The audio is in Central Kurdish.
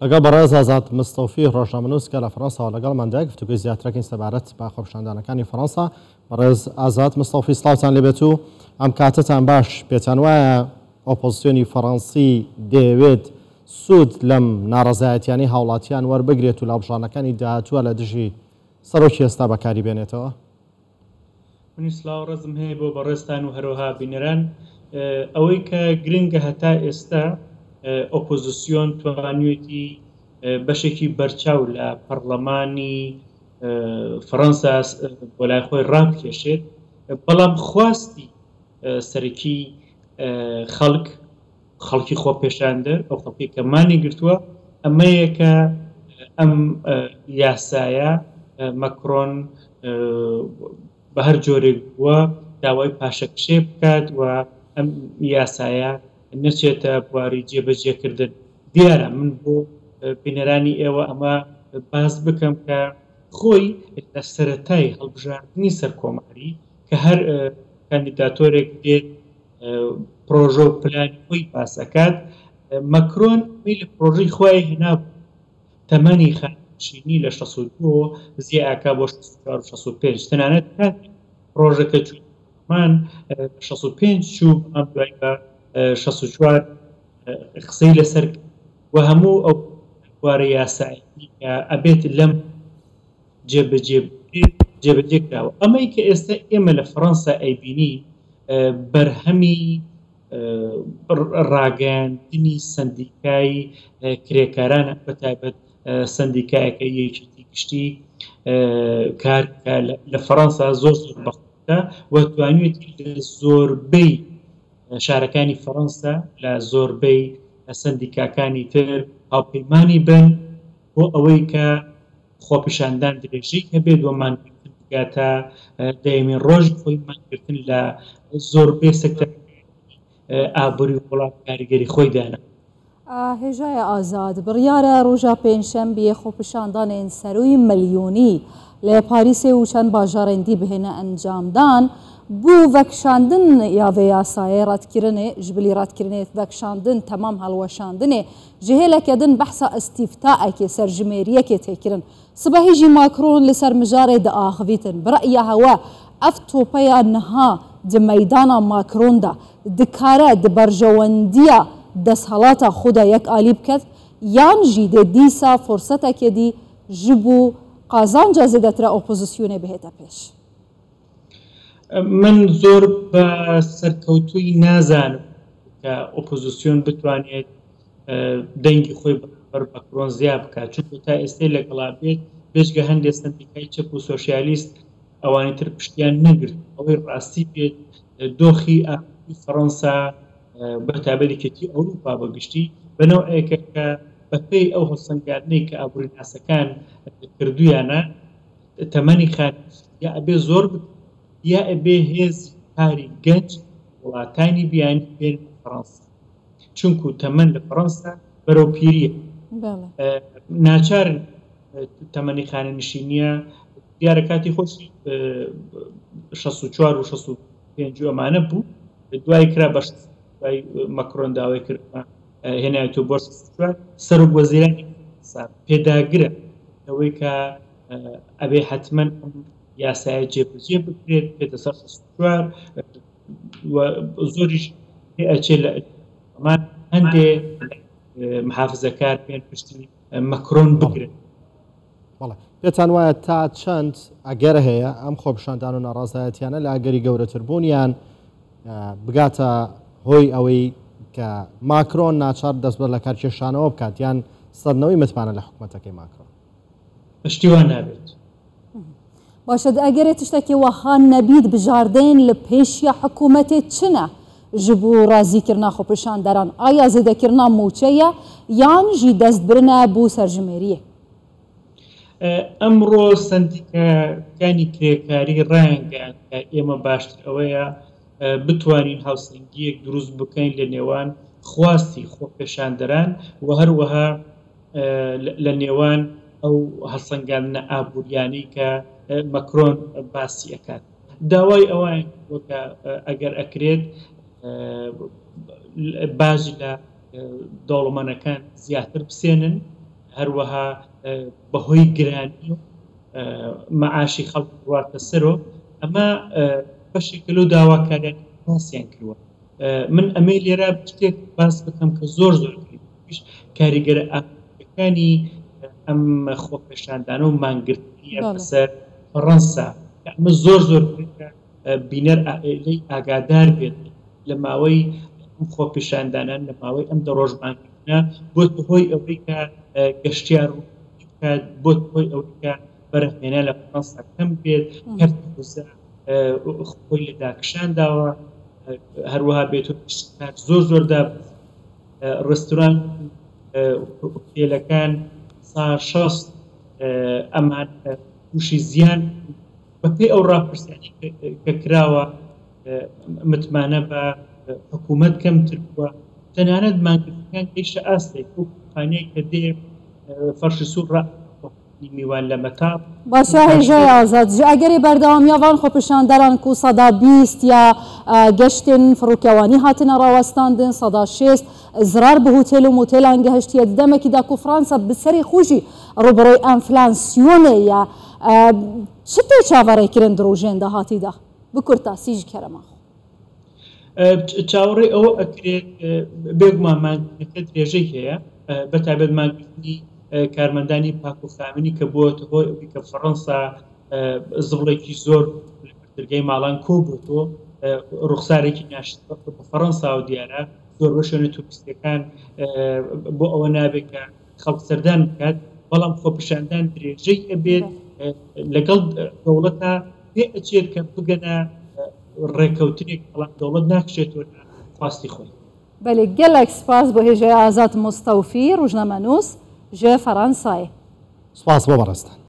لەگەڵ بەڕێز ئازاد مستەوفی ڕۆژنامەنووس کە لە فەڕەنساوە لەگەڵماندایە گفتوگۆی زیاترەکەین سەبارەت بە خۆپیشاندانەکانی فەڕەنسا. بەڕێز ئازاد مستەوفی سڵاوتان لێبێت و ئەم کاتەتان باش. پێتان وایە ئۆپۆزسیۆنی فەڕەنسی دەیەوێت سوود لەم ناڕەزایەتیانەی هاوڵاتیان وەربگرێت و لە هەڵبژاردنەکانی داهاتووە لە دژی سەرۆکی ئێستا بەکاری بێنێتەوە؟ منیش سڵاو ڕێزم هەیە بۆ بەڕێزتان و هەروەها بینەران. ئەوەی کە گرنگە هەتا ئێستا ئۆپۆزسیۆن توانیوێتی بەشێکی بەرچاو لە پەڕلەمانی فەڕەنسا بۆ لای خۆی ڕابکێشێت، بەڵام خواستی سەرەکی خەڵک، خەڵکی خۆپێشاندەر، ئەو خەڵکەی کە مانی گرتووە، ئەمەیە کە ئەم یاسایە مەکرۆن بە هەر جۆرێک بووە داوای پاشەکشێ بکات و ئەم یاسایە نەچێتە بواری جێبەجێکردن. دیارە من بۆ بینەرانی ئێوە ئەمە باس بکەم کە خۆی لە سەرەتای هەڵبژاردنی سەرکۆماری کە هەر کاندیداتۆرێک دێت پرۆژە و پلانی خۆی باس ئەکات، مەکرۆن ئەمەی لە پرۆژەی خۆی هێنابوو، تەمەنی خانەنشینی لە 62 زیا ئەکا بۆ 64 و 65، تەنانەت کاتێک پرۆژەکە چوو پەرلەمان بە 65 چوو، بەڵام دوای بە 64 قسەی لەسەر کرد و هەموو ئەو بوارە یاساییەی کە ئەبێت لەم جێبەجێ بکرێت جێبەجێ کراوە. ئەمەی کە ئێستا ئێمە لە فەڕەنسا ئەیبینین بەرهەمی ڕاگەیاندنی سەندیکای کرێکارانە، بە تایبەت سەندیکایەکە یەکێتی گشتی کار کە لە فەڕەنسا زۆر زۆر بەقوەتە و توانیویەتی لە زۆربەی شارەکانی فەڕەنسا لە زۆربەی سەندیکاکانی تر هاوپەیمانی بن بۆ ئەوەی کە خۆپیشاندان درێژەی هەبێت و مانگرتن بگاتە دەیەمین ڕۆژی خۆی، مانگرتن لە زۆربەی سێکتەرەکانی ئابووری وڵات کاریگەری خۆی دانا. هێژایە ئازاد، بڕیارە ڕۆژا پێنجشەمبیێ خۆپیشاندانێن سەروی ملیۆنی لە پاریسێ و چەند باژارێن دی بهێنە ئەنجامدان بو ڤەکشاندن یا ڤێ یاسایێ ڕەتکرنێ ژبلی ڕەتکرنێ ڤەکشاندن تەمام هەڵوەشاندنێ ji hêleke din behsa îstîftaekê serjimêriyekê tê kirin. Sibehî jî Macron li ser mijarê diaxivîtin. Bi re'ya hewe ev topeya niha di meydana Macron de dikare di berjewendiya desthelata xwe de yek alî biket yan jî dê dîsa forsetekê dî ji bo qazanca zêdetira opozisyonê bihête pêş. من زۆر بە سەرکەوتووی نازانم کە ئۆپۆزیسیۆن بتوانێت دەنگی خۆی بەرامبەر مەکرۆن زیا بکات، چونکە تا ئێستەی لەگەڵا بێت بێجگە هەندێک سەندیکای چەپ و سۆسیالیست ئەوانی تر پشتیان نەگرت. ئەوەی ڕاستی بێت دۆخی ئابووری فەڕەنسا بە تایبەت یەکێتی ئەوروپا بە گشتی بە نەوعێکە کە بەپێی ئەو هەڵسەنگاندنەی کە ئابووریناسەکان کردوویانە تەمەنی خانەنشینی یا ئەبێ زۆر بکرێت یا ئەبێ هێزی کاری گەنج وڵاتانی بیانی بێننە فەڕەنسا. چونکو تەمەن لە فەڕەنسا بەرەو پیریە ناچارن تەمەنی خانەنشینیە دیارە کاتی خۆشی 64 و 65 ئەمانە بوو دوای کرا بە دوای مەکرۆن داوای کرد هێنایەوە بۆ 64 سەرۆک وەزیرانی پێداگرە لەوەی کە ئەبێ حتمما ئەم یاسایە جێبەجێ بکرێت بێتە سەر 64 و زۆریش پێ ئەچێ لە ئەمان هەندێ محافزەکار پێن پشتی مەکرۆن بگرن. بەڵێ پێتان وایە تا چەند ئەگەر هەیە ئەم خۆپیشاندان و ناڕازایەتیانە لە ئەگەری گەورەتربوونیان بگاتە هۆی ئەوەی کە ماکرۆن ناچار دەستبەر لە کارکێشانەوە بکات یان سەندنەوەی متمانە لە حکومەتەکەی ماکرۆن؟ شتی وا نابێت. باشە ئەگەرێ تشتەکێ وەها نەبیت بژاردەیەن لە پێشیا حکوومەتێ چنە ji bo razîkirina xwepêşanderan ئایا zêdekirina mûçe ye yan jî destbirine bo serjimêriyê؟ ئەمڕۆ سەندیکاکانی کرێکاری ڕایانگەیاند کە ئێمە باشتر ئەوەیە بتوانین هاوسەنگییەک دروست بکەین لە نێوان خواستی خۆپێشاندەران و هەروەها لە نێوان ئەو هەڵسەنگاندنە ئابووریانەی کە مەکرۆن باسی ئەکات. داوای ئەوان کردووە کە ئەگەر ئەکرێت باج لە دەوڵەمەنەکان زیاتر بسێنن. هەروەها بەهۆی گرانی و مەعاشی خەڵک بڕواتە سەرۆ ئەمە بەشێکە لەو داواکاریانەی کە باسیان کردووە. من ئەمەی لێرە شتێک باس بکەم کە زۆر زۆر گرنگیش کاریگەرە ئابووریەکانی ئەم خۆپێشاندانە و مانگرتنیە بەسەر فەڕەنسا کە ئەمە زۆر زۆر گرنگە بینەر لێی ئاگادار بێت لە ماوەی ئەم خۆپیشاندانە لە ماوەی ئەم دە ڕۆژ مانگرتنە بۆتە هۆی ئەوەی کە گەشتیار ڕوو بکات بۆتە هۆی ئەوەی کە بەرهەمهێنان لە فەڕەنسا کەم بێت کەرتی وزە خۆی لە داکشان داوە هەروەها بێت زۆر زۆر دا ڕێستورانت هوتێلەکان سا 60 ئەمان تووشی زیان بەپێی ئەو ڕاپرسیانەی کە کراوە متمانە بە حکوومەت کەمتر بووە تەنانەت مانگرتنەکان گەیشتە ئاستێک ئەو کۆمپانیای کە دێ فەرشی سوور ڕا میوان لە مەتاڕ باشە هێژای ئازاد ji ئەگەرê berdewamiya van xwepêşanderan ku 20% ya geştên firokewanî hatine rawestandin 60% zirar bi hotêl û motêlan gehiştiye di demekî da ku Fransa bi serê xwe jî rûbirûyê enflasyonê ye çi tê çaverêkirin di rojên dahatî de bi kurtasî ji kerema xwe. چاوەڕێی ئەوە ئەکرێت بێگومان مانگرتنەکە درێژەی هەیە بە تایبەت مانگرتنی کارمەندانی پاک و خاوێنی کە بووەتە هۆی ئەوەی کە فەڕەنسا زبڵێکی زۆر لە دەرگای ماڵان کۆ بووەتەوە ڕوخسارێکی ناشرین بە فەڕەنساوە دیارە زۆربەی شوێنە توریستیەکان بۆ ئەوە نابێت کە خەڵک سەردان بکات بەڵام خۆپیشاندان درێژەی ئەبێت لەگەڵ دەوڵەتە پێ ئەچێت کە بگەنە ڕێکەوتنێک بەڵام دەوڵەت ناکشێتەوە لە خواستی خۆی. بەلێ گەلەک سپاس بۆ هێژای ئازاد مستەوفی ڕوژنامەنووس ژ فەرەنسایێ. سپاس بۆ بەڕێزتان.